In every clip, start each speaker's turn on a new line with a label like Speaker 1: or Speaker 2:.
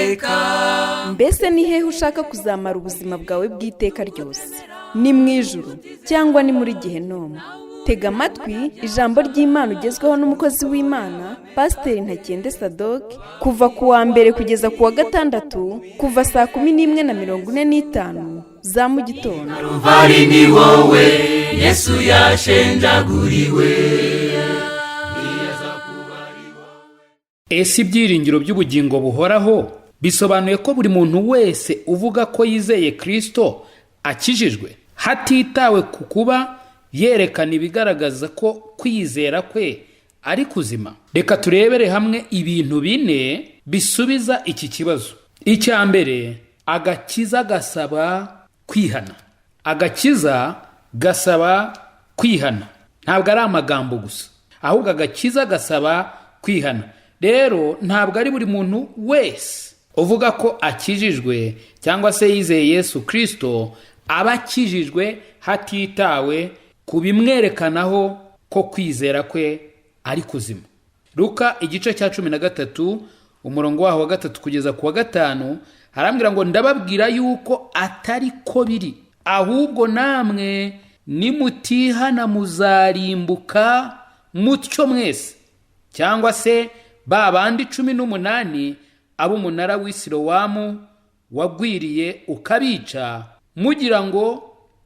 Speaker 1: Uwiteka.
Speaker 2: Mbese ni hehe ushaka kuzamara ubuzima bwawe bw'iteka ryose? Ni mu ijuru cyangwa ni muri Gehinomu? Tega amatwi ijambo ry'Imana ugezweho n'umukozi w'Imana, Pasiteri Ntakende Sadoke, kuva ku wa mbere kugeza ku wa gatandatu, kuva saa 11:45 za mu gitondo.
Speaker 1: Ruvari ni wowe Yesu yashenjaguriwe.
Speaker 3: Ese ibyiringiro by'ubugingo buhoraho bisobanuye ko buri muntu wese uvuga ko yizeye Kirisito akijijwe, hatitawe ku kuba yerekana ibigaragaza ko kwizera kwe ari kuzima? Reka turebere hamwe ibintu bine bisubiza iki kibazo. Icya mbere, agakiza gasaba kwihana. Agakiza gasaba kwihana, ntabwo ari amagambo gusa, ahubwo agakiza gasaba kwihana. Rero ntabwo ari buri muntu wese uvuga ko akijijwe cyangwa se yizeye Yesu Kirisito aba akijijwe, hatitawe ku bimwerekanaho ko kwizera kwe ari kuzima. Luka igice cya 13, umurongo waho wa 3 kugeza ku wa 5, harambwira ngo: "Ndababwira yuko atari ko biri, ahubwo namwe nimutihana muzarimbuka mutyo mwese. Cyangwa se ba bandi 18 ab'umunara w'i Silowamu wagwiriye ukabica, mugira ngo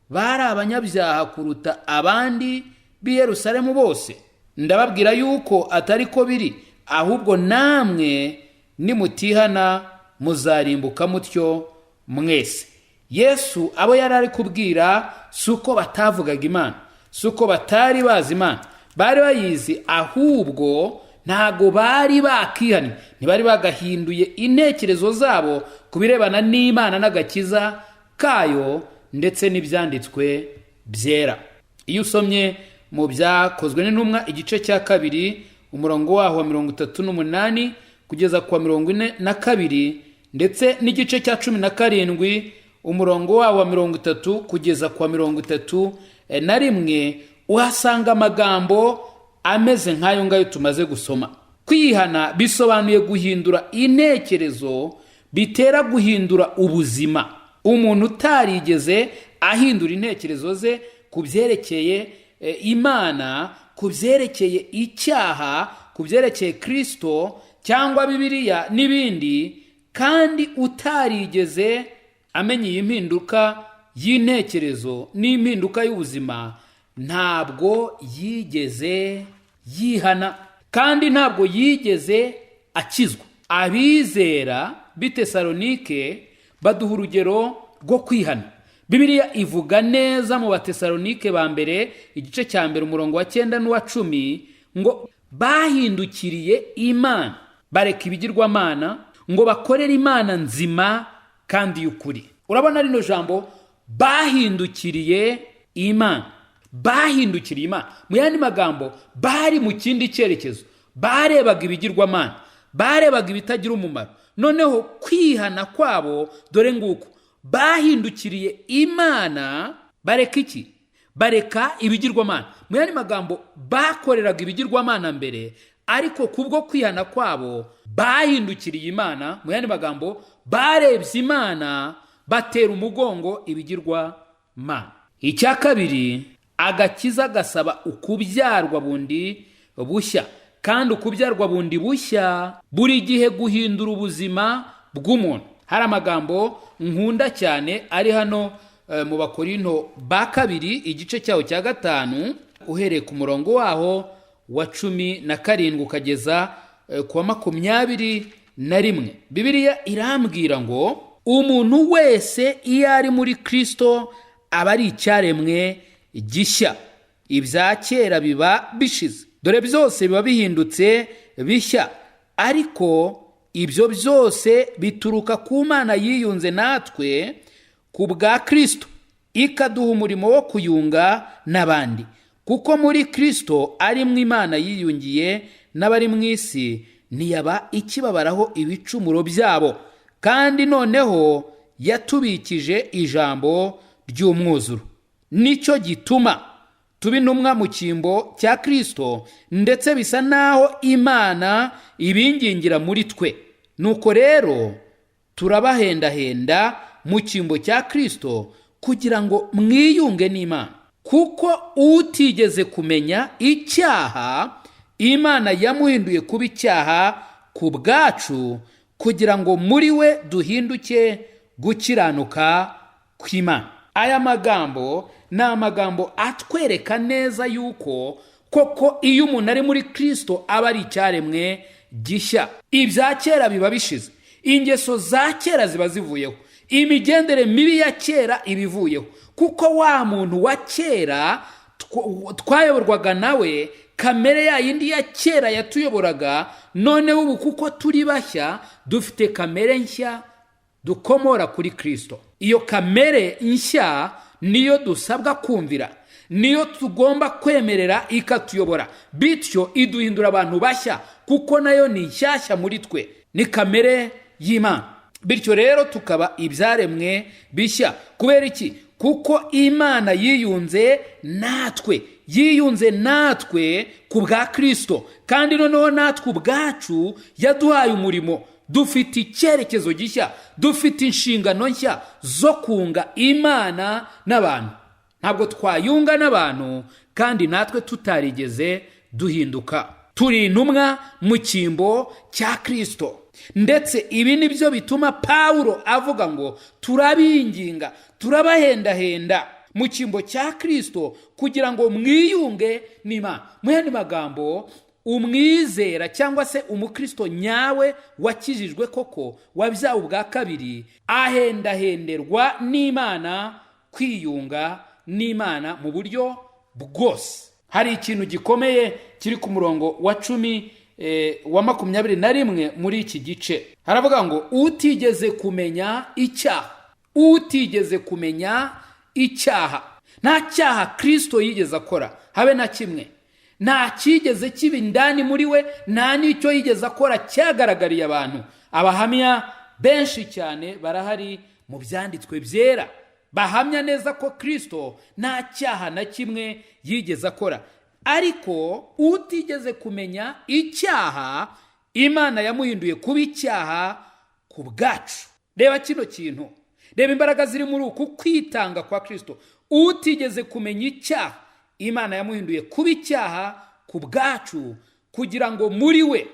Speaker 3: bari abanyabyaha kuruta abandi b'i Yerusalemu bose? Ndababwira yuko atari ko biri, ahubwo namwe nimutihana muzarimbuka mutyo mwese." Yesu abo yari ari kubwira si uko batavugaga Imana, si uko batari bazi Imana, bari bayizi, ahubwo ntago bari bakihannye, ntibari bagahinduye intekerezo zabo ku birebana n'Imana n'agakiza kayo ndetse n'Ibyanditswe Byera. Iyo usomye mu Byakozwe n'Intumwa igice cya 2, umurongo waho wa 38 kugeza ku wa 42, ndetse n'igice cya 17, umurongo waho wa 30 kugeza ku wa 31, uhasanga amagambo ameze nk'ayo ngayo tumaze gusoma. Kwihana bisobanuye guhindura intekerezo bitera guhindura ubuzima. Umuntu utarigeze ahindura intekerezo ze ku byerekeye Imana, ku byerekeye icyaha, ku byerekeye Kirisito cyangwa Bibiliya n'ibindi, kandi utarigeze amenya iyi mpinduka y'intekerezo n'impinduka y'ubuzima, ntabwo yigeze yihana kandi ntabwo yigeze akizwa. Abizera b'i Tesalonike baduha urugero rwo kwihana. Bibiliya ivuga neza mu Batesalonike ba mbere igice cya 1, umurongo wa 9 n'uwa 10, ngo bahindukiriye Imana, bareka ibigirwamana ngo bakorere Imana nzima kandi y'ukuri. Urabona rino jambo "bahindukiriye Imana", bahindukiriye Imana, mu yandi magambo bari mu kindi cyerekezo, barebaga ibigirwamana, barebaga ibitagira umumaro. Noneho kwihana kwabo dore nguko: bahindukiriye Imana, bareka iki? Bareka ibigirwamana. Mu yandi magambo bakoreraga ibigirwamana mbere, ariko kubwo kwihana kwabo bahindukiriye Imana. Mu yandi magambo barebye Imana, batera umugongo ibigirwamana. Icya kabiri, agakiza gasaba ukubyarwa bundi bushya, kandi ukubyarwa bundi bushya buri gihe guhindura ubuzima bw'umuntu. Hari amagambo nkunda cyane ari hano mu Bakorinto ba kabiri igice cyaho cya 5, uhereye ku murongo waho wa 17 ukageza ku wa 21. Bibiliya irambwira ngo: "Umuntu wese iyo ari muri Kirisito aba ari icyaremwe gishya, ibya kera biba bishize, dore byose biba bihindutse bishya. Ariko ibyo byose bituruka ku Mana yiyunze natwe ku bwa Kirisito, ikaduha umurimo wo kuyunga n'abandi. Kuko muri Kirisito arimo Imana yiyungiye n'abari mu isi, ntiyaba ikibabaraho ibicumuro byabo, kandi noneho yatubikije ijambo ry'umwuzuro. Nicyo gituma tuba intumwa mu cyimbo cya Kirisito, ndetse bisa naho Imana ibingingira muri twe. Nuko rero Turabahendahenda mu cyimbo cya Kristo kugira ngo mwiyunge n'Imana, kuko utigeze kumenya icyaha Imana yamuhinduye kuba icyaha ku bwacu, kugira ngo muri we duhinduke gukiranuka kw'Imana. Aya magambo ni amagambo atwereka neza yuko koko iyo umuntu ari muri Kristo aba ari icyaremwe gishya. Ibya kera biba bishize, ingeso za kera ziba zivuyeho, imigendere mibi ya kera iba ivuyeho, kuko wa muntu wa kera twayoborwaga nawe, kamere ya yindi ya kera yatuyoboraga, noneho ubu kuko turi bashya dufite kamere nshya dukomora kuri Kristo. Iyo kamere nshya niyo dusabwa kumvira, niyo tugomba kwemerera ikatuyobora, bityo iduhindura abantu bashya, kuko nayo ni nshyashya muri twe, ni kamere y'Imana. Bityo rero tukaba ibyaremwe bishya. Kubera iki? Kuko Imana yiyunze natwe, yiyunze natwe ku bwa Kristo, kandi noneho natwe ubwacu yaduhaye umurimo. Dufite icyerekezo gishya, dufite inshingano nshya zo kunga Imana n'abantu. Ntabwo twayunga n'abantu kandi natwe tutarigeze duhinduka. Turi intumwa mu cyimbo cya Kristo. Ndetse ibi ni byo bituma Pawulo avuga ngo turabinginga, turabahendahenda mu cyimbo cya Kristo kugira ngo mwiyunge n'Imana. Mu yandi magambo, umwizera cyangwa se umukristo nyawe wakijijwe koko, wabyawe ubwa kabiri, ahendahenderwa n'Imana kwiyunga n'Imana mu buryo bwose. Hari ikintu gikomeye kiri ku murongo wa 10, wa 21 muri iki gice. Haravuga ngo utigeze kumenya icyaha, utigeze kumenya icyaha. Nta cyaha Kristo yigeze akora, habe na kimwe. Nta cyigeze kiba indani muri we, nta n'icyo yigeze akora cyagaragariye abantu. Abahamya benshi cyane barahari mu byanditswe byera bahamya neza ko Kristo nta cyaha na kimwe yigeze akora. Ariko utigeze kumenya icyaha Imana yamuhinduye kuba icyaha ku bwacu. Reba kino kintu, reba imbaraga ziri muri uku kwitanga kwa Kristo. Utigeze kumenya icyaha Imana yamuhinduye kuba icyaha ku bwacu, kugira ngo muri we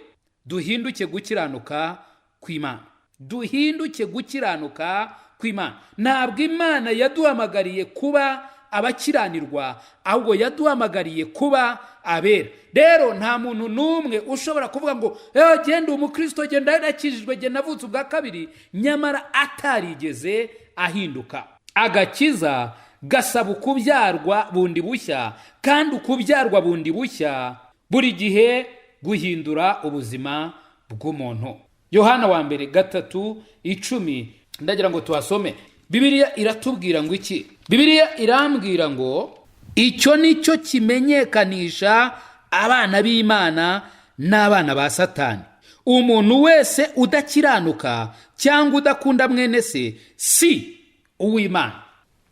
Speaker 3: duhinduke gukiranuka kw'Imana. Duhinduke gukiranuka kw'Imana. Ntabwo Imana yaduhamagariye kuba abakiranirwa, ahubwo yaduhamagariye kuba abera. Rero nta muntu n'umwe ushobora kuvuga ngo genda umukristo, genda yarakijijwe, genda avutse ubwa kabiri, nyamara atarigeze ahinduka. Agakiza gasaba ukubyarwa bundi bushya, kandi ukubyarwa bundi bushya buri gihe guhindura ubuzima bw'umuntu. Yohana wa mbere 3:10, ndagira ngo tuhasome. Bibiliya iratubwira ngo iki? Bibiliya irambwira ngo icyo ni cyo kimenyekanisha abana b'Imana n'abana ba Satani: umuntu wese udakiranuka cyangwa udakunda mwene se si uw'Imana.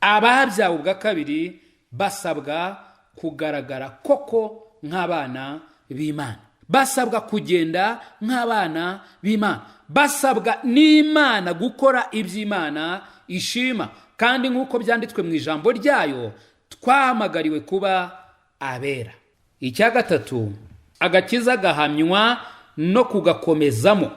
Speaker 3: Ababyawe ubwa kabiri basabwa kugaragara koko nk'abana b'Imana, basabwa kugenda nk'abana b'Imana, basabwa n'Imana gukora iby'Imana ishima, kandi nk'uko byanditswe mu ijambo ryayo twahamagariwe kuba abera. Icya gatatu, agakiza gahamywa no kugakomezamo.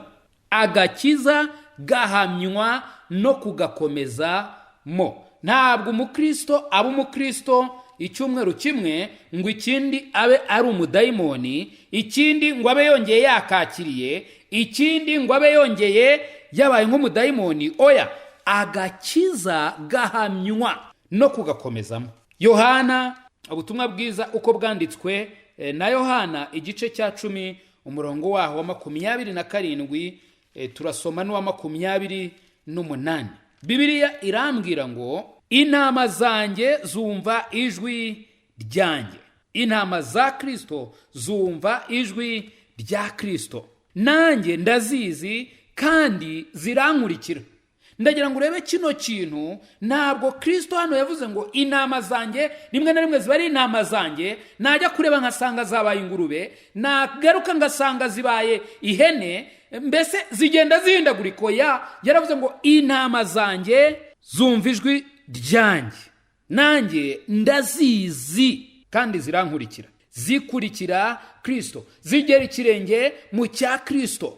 Speaker 3: Agakiza gahamywa no kugakomezamo. Ntabwo umukristo aba umukristo icyumweru kimwe ngo ikindi abe ari umudayimoni, ikindi ngo abe yongeye yakakiriye, ikindi ngo abe yongeye yabaye nk'umudayimoni. Oya, agakiza gahamywa no kugakomezamo. Yohana, ubutumwa bwiza uko bwanditswe na Yohana, igice cya 10, umurongo waho wa 27, turasoma n'uwa 28. Bibiliya irambwira ngo intama zanjye zumva ijwi ryanjye. Intama za Kristo zumva ijwi rya Kristo, nanjye ndazizi kandi zirankurikira. Ndagira ngo urebe kino kintu. Ntabwo Kristo hano yavuze ngo intama zanjye rimwe na rimwe ziba ari intama zanjye, najya kureba nkasanga zabaye ingurube, nagaruka ngasanga zibaye ihene. Mbese zigenda zihindagurika? Oya, yaravuze ngo intama zanjye zumva ijwi ryanjye, nanjye ndazizi kandi zirankurikira. Zikurikira Kirisito, zigera ikirenge mu cya Kirisito.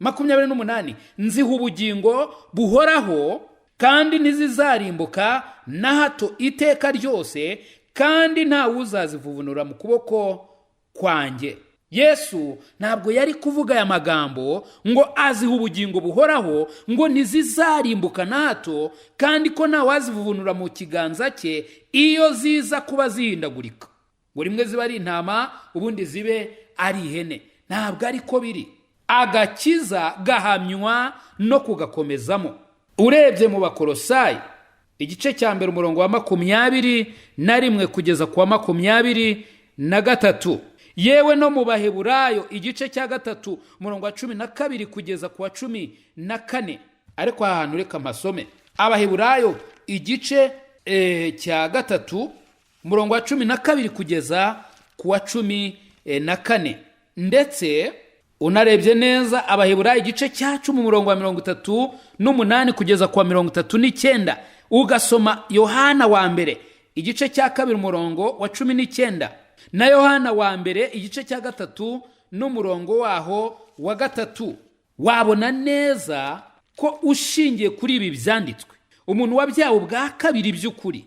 Speaker 3: 28, nziha ubugingo buhoraho, kandi ntizizarimbuka na hato iteka ryose, kandi ntawuzazivuvunura mu kuboko kwanjye. Yesu ntabwo yari kuvuga aya magambo ngo aziha ubugingo buhoraho, ngo ntizizarimbuka na hato, kandi ko ntawazivuvunura mu kiganza cye, iyo ziza kuba zihindagurika, ngo rimwe ziba ari intama, ubundi zibe ari ihene. Ntabwo ariko biri. Agakiza gahamywa no kugakomezamo. Urebye mu Bakorosayi igice cya 1, umurongo wa 21 kugeza ku wa 23, yewe no mu Baheburayo igice cya 3, umurongo wa 12 kugeza ku wa 14. Ariko aha hantu reka mpasome. Abaheburayo igice cya 3, umurongo wa 12 kugeza ku wa 14. Ndetse unarebye neza Abaheburayo igice cya 10, umurongo wa 38 kugeza ku wa 39, ugasoma Yohana wa mbere igice cya 2, umurongo wa 19, na Yohana wa mbere igice cya 3 n'umurongo waho wa 3, wabona neza ko ushingiye kuri ibi byanditswe, umuntu wabyawe ubwa kabiri by'ukuri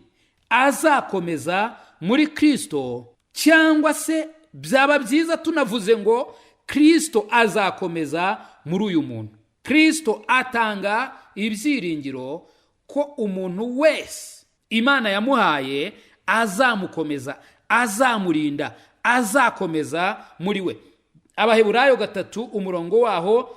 Speaker 3: azakomeza muri Kirisito, cyangwa se byaba byiza tunavuze ngo Kirisito azakomeza muri uyu muntu. Kirisito atanga ibyiringiro ko umuntu wese Imana yamuhaye azamukomeza, azamurinda, azakomeza muri we. Abaheburayo 3, umurongo waho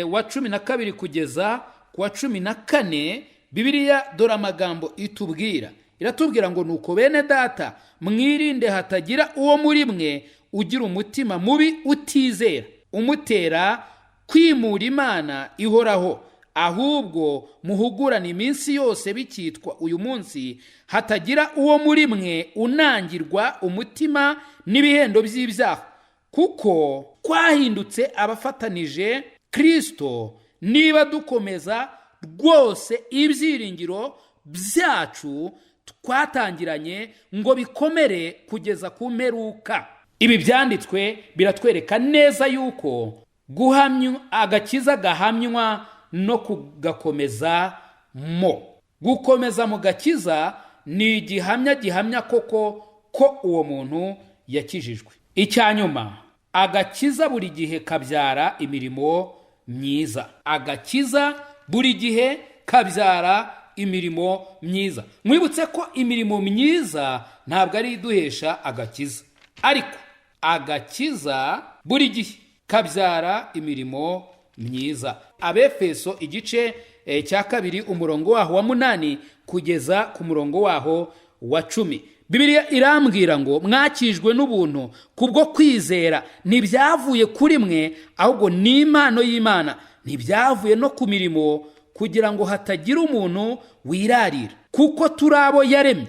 Speaker 3: wa 12 kugeza ku wa 14, Bibiliya dore amagambo itubwira. Iratubwira ngo: nuko bene data, mwirinde hatagira uwo muri mwe ugira umutima mubi utizera, umutera kwimura Imana ihoraho. Ahubwo muhugurane iminsi yose bikitwa uyu munsi, hatagira uwo muri mwe unangirwa umutima n'ibihendo by'ibyaha. Kuko twahindutse abafatanije Kirisito, niba dukomeza rwose ibyiringiro byacu twatangiranye ngo bikomere kugeza ku mperuka. Ibi byanditswe biratwereka neza yuko guhamywa agakiza gahamywa no kugakomeza mo. Gukomeza mu gakiza ni igihamya gihamya koko ko uwo muntu yakijijwe. Icya nyuma, agakiza buri gihe kabyara imirimo myiza. Agakiza buri gihe kabyara imirimo myiza. Mwibutse ko imirimo myiza ntabwo ari iduhesha agakiza, ariko agakiza buri gihe kabyara imirimo myiza. Abefeso igice cya 2, umurongo waho wa 8 kugeza ku murongo waho wa 10, Bibiliya irambwira ngo: mwakijwe n'ubuntu kubwo kwizera, ntibyavuye kuri mwe, ahubwo ni impano y'Imana, ntibyavuye no ku mirimo, kugira ngo hatagira umuntu wirarira. Kuko turi abo yaremye,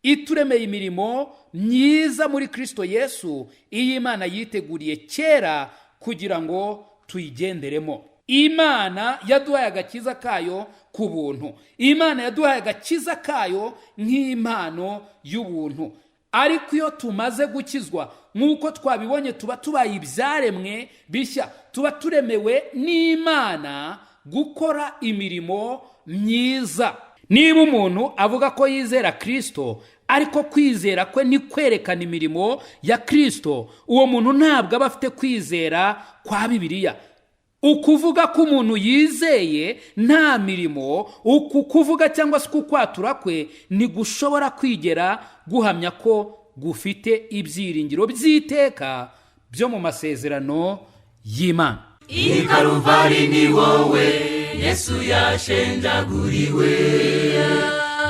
Speaker 3: ituremeye imirimo myiza muri Kirisito Yesu, iyi Imana yiteguriye kera kugira ngo tuyigenderemo. Imana yaduhaye agakiza kayo ku buntu. Imana yaduhaye agakiza kayo nk'impano y'ubuntu. Ariko iyo tumaze gukizwa, nk'uko twabibonye, tuba tubaye ibyaremwe bishya, tuba turemewe n'Imana gukora imirimo myiza. Niba umuntu avuga ko yizera Kirisito, ariko kwizera kwe ni kwerekana imirimo ya Kirisito, uwo muntu ntabwo aba afite kwizera kwa Bibiliya. Ukuvuga ko umuntu yizeye nta mirimo, uku kuvuga cyangwa se ukwatura kwe ntigushobora kwigera guhamya ko gufite ibyiringiro by'iteka byo mu masezerano y'Imana.
Speaker 1: I Karuvari ni wowe Yesu yashenjaguriwe.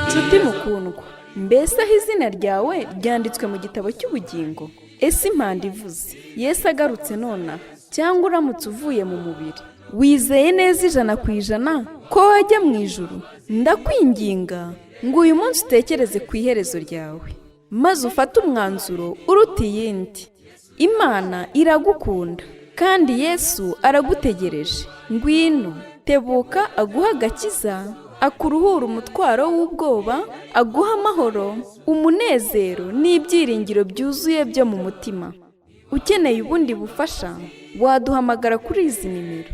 Speaker 2: Nshuti mukundwa, mbese aho izina ryawe ryanditswe mu gitabo cy'ubugingo? Ese impanda ivuze, Yesu agarutse nonaha, cyangwa uramutse uvuye mu mubiri, wizeye neza 100% ko wajya mu ijuru? Ndakwinginga ngo uyu munsi utekereze ku iherezo ryawe, maze ufate umwanzuro uruta iyindi. Imana iragukunda. Kandi Yesu aragutegereje. Ngwino, tebuka aguha agakiza, akuruhura umutwaro w'ubwoba, aguha amahoro, umunezero n'ibyiringiro byuzuye byo mu mutima. Ukeneye ubundi bufasha, waduhamagara kuri izi nimero: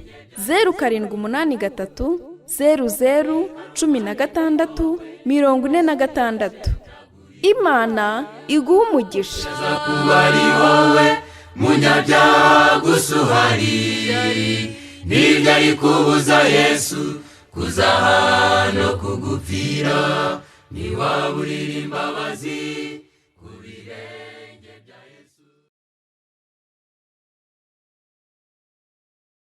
Speaker 2: 0783001646. Imana iguha umugisha.
Speaker 1: Kuba ari wowe munyabyaha gusa uhari, nibyo ari kubuza Yesu kuzaha no kugupfira, ntiwaburira imbabazi ku birenge.